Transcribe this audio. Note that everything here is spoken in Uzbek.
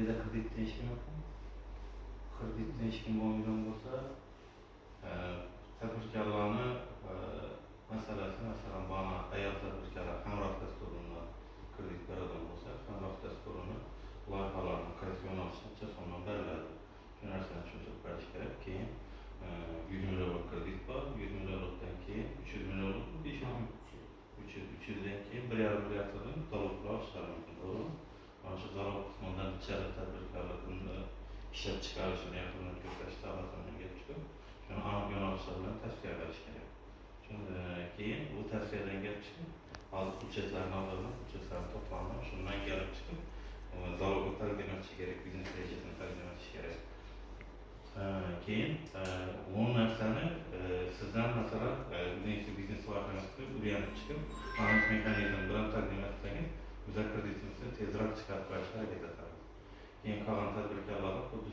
Bu yerda kreditni hech kim yo'qmi? Kreditni hech kim bo'lmagan bo'lsa, tadbirkorlarni masalasi, masalan, bana ayol tadbirkorlar Hamroh dasturidan kredit beradigan bo'lsa, Hamroh dasturini loyihalarini qaysi yo'nalishda necha so'mdan beriladi, shu narsani tushuntirib berish kerak. Keyin 100 millionlik kredit bor, 100 millionlikdan keyin 300 millionlik, 500, 300, 300dan keyin 1,5 milliarddan залог bilan olishlari mumkin, to'g'rimi? Mana shu залог qismidan nechalik tadbirkorlar buni ishlab chiqarishini yaqindan ko'rsatish sohasidan kelib chiqib, shuni aniq yo'nalishlar bilan tavsiya berish kerak. Shuni keyin bu tavsiyadan kelib chiqib, hozir hujjatlarni oladi, hujjatlarni to'plami, shundan kelib chiqib залог ni taqdim etish kerak, biznes rejasini taqdim etish kerak. Keyin bu narsani sizdan, masalan, biznes loyihani o'rganib chiqib, aniq mexanizm bilan taqdim etsangiz, biza kreditimizni tezroq chiqarib qo'yishga harakat etamiz. Keyin qolgan tadbirkorlarga xuddi